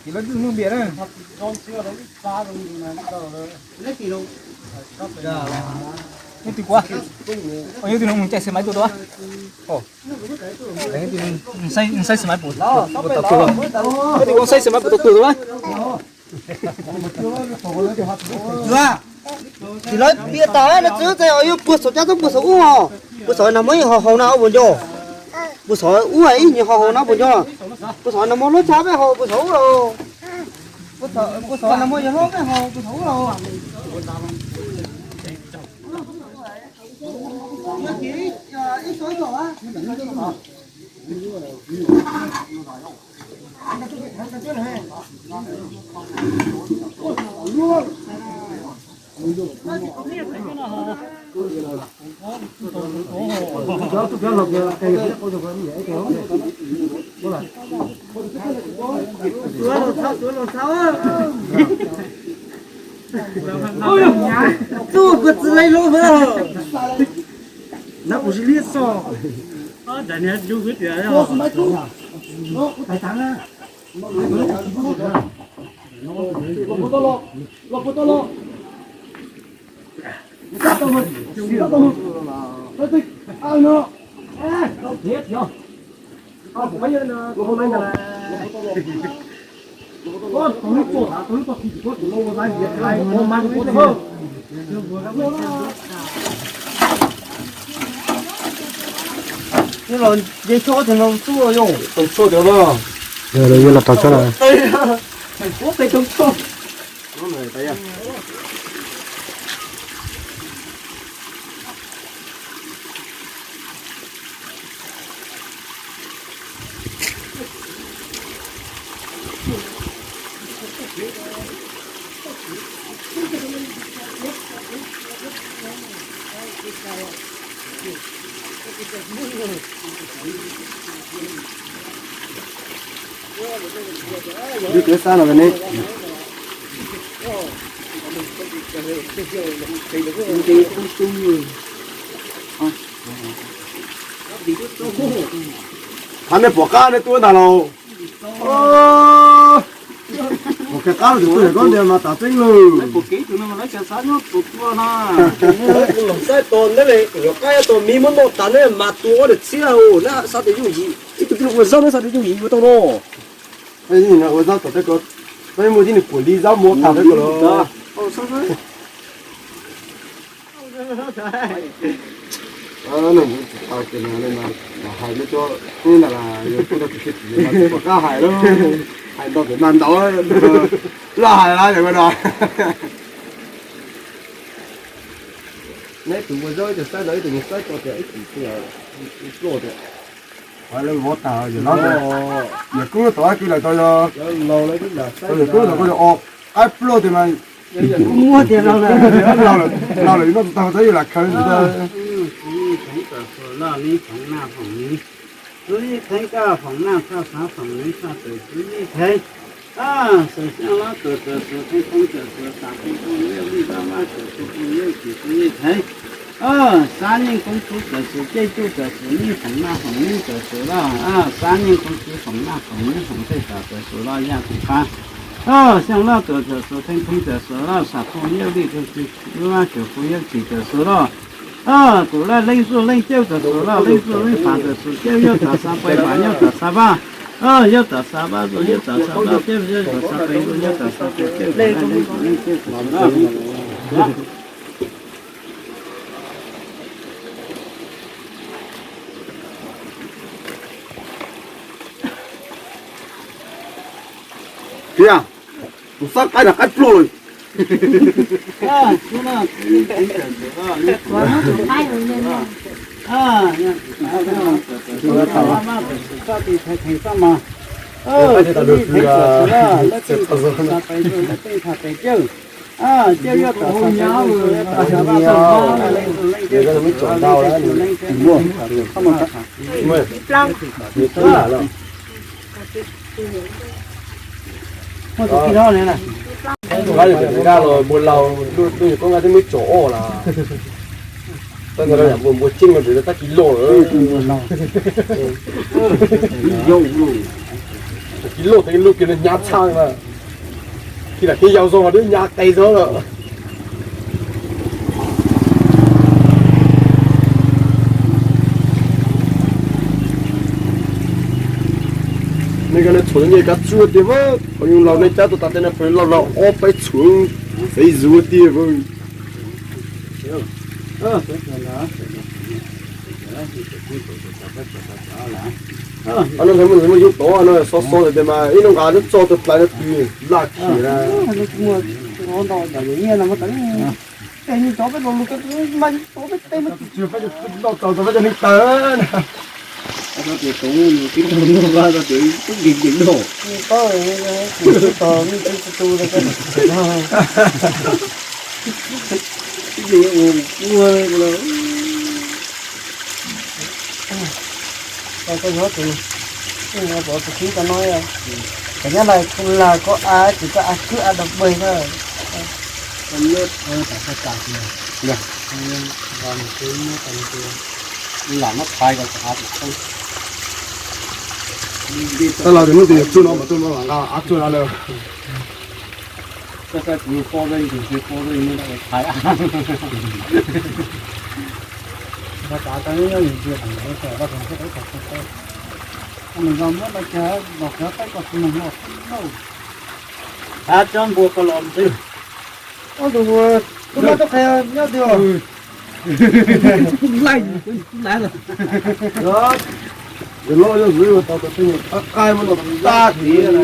Ces lawv twb mus npias na. Leej twg kuv, yog twg no mus caij xe máy tuaj tuaj. Saib xe máy puas tau tuag, yog twg kuv saib xe máy puas tau tuag tuaj. Ces lawv piav tas no txwv txais os, yog puag saum caj tub puag saum ub os, puag saum nag muab ib ho haus na puas nco, puag saum ub ib nyuag ho haus na puas nco, puag saum nag muab lub tshab peb haus puag saum ub los, puag saum nag muab yog lub peb haus puag saum ub los. Txuj kua txiv lais lub, nab kuv si liab xo. Los nce tshuaj ces no txuj yog. Tau tshuaj tiag los. Yog los tau tshuaj na. Yus kev xa los ne. Qhov nej pom qab nej tuaj ntag lauj. Pom kev qab los tsis tuaj koj ntiag mas tas tseeb lawm. Pom kev tus no mas lawv xav nyob tus tua na. Kuv saib tos ntawd li, kuv yuav qab tos miv muab noj tas ne mas tua ob daim txhiab na, xav tias yooj yim. Ib tug tij laug ua zaub ne xav tias yooj yim ua tau no. Ua zaub tom tej ko, peb muaj tib neeg kuam li zaub muab tas tej ko los. Hais li cov tub na, yog kuj tau tus kheej tiag mas pom qab hais lawm, hais ntau tus mas ntau, laj hais lawm no. Neb tus ua zaub ib tug saib ntawd ib tug saib tau tias ib tug pluaj tias, qhov lawv vov tag yawg kub tau ib kis lawm tau yog, yawg kub tau koj yog o qaib pluaj tias mas, laus lawm noj tag tau yawg lam khaws ntawd. Tub Yij Theeb, koj foom naj foom ni, tub Yij Theeb, koj foom naj koj xav foom ni koj tus tub Yij Theeb. Xeem Xyooj Lab tuam tuam xus, Theej Thoob tuam xus, Xam Phooj Phooj Yawj Lij, Laj Mab tuam Phooj Phooj Yawj Tsim, tub Yij Theeb. Xab Nyeej Koob Txwb tuam xus, Cej Cuj tuam xus, Nij foom naj foom ni tuam xus laj, Xab Nyeej Koob Txwb foom naj foom ni foom tej tuam xus laj, Yaj Tub Qab. Xyooj Laj tuam tuam xus, Theej Thoob tuam xus laj, Xam Phooj Yawj Lij, Laj Cuam Phooj Yawj Tsim tuam xus laj. Tus laj Leej Zuaj Leej Cawj tuam xus laj, Leej Zuaj Leej Pham tuam xus, Cawj Yawj tuam xus, Paj Vam Yawj tuam xus, Paj Yawj tuam xus, Paj Zuaj Yawj tuam xus, Paj Cawj Yawj tuam xus, Paj Zuaj Yawj tuam xus, Paj Cawj Leej Zuaj Leej Cawj tuam xus laj. Tiag, kuv xav qaib na qaib pluaj lawm. Muaj tus kij no ne na. Tus kij no ne na los npua laus, lub nyuam koob nqa twb muaj tsom oj las. Tab ntawd yam npua npua tseej no tab kis loj lawm. Yau lawm. Kis loj tag kis loj kis no hnyav tshaj mas. Kis lam kis yau zoo los twb hnyav qis xwb lawm. Nej ka nej txhuam nej kav tsij tiag, qhov yus laus nej cab tau tas tej no pes loj loj ob peb txhuam xev zuj tiag. Qhov no ntawd muaj yub tod no xob xob tias mas ib hnub nqa lub txoj tus plais no twg laj khiam na. Tus no, tus no, tus no, cov nyob lawm kuj lag koj av, tsis koj av kwb av dog pes na. Lam no phais kom av tsis tau. Tab laj tus hnub twg yog tsuag no mas tuaj no lam nqa av tsuag no lawm. Ab, tsob npua ko los twg? Tus no tub qhe nyob twg? Laij, laij. Yog loj yog zws tau tau tej nyuag qab qaib muab no tag tiag na.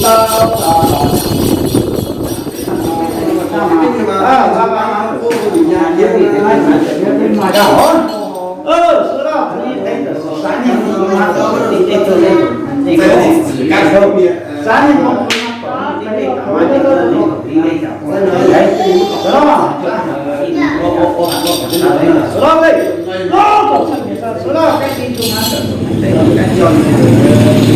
Sawv los, sawv los, sawv los.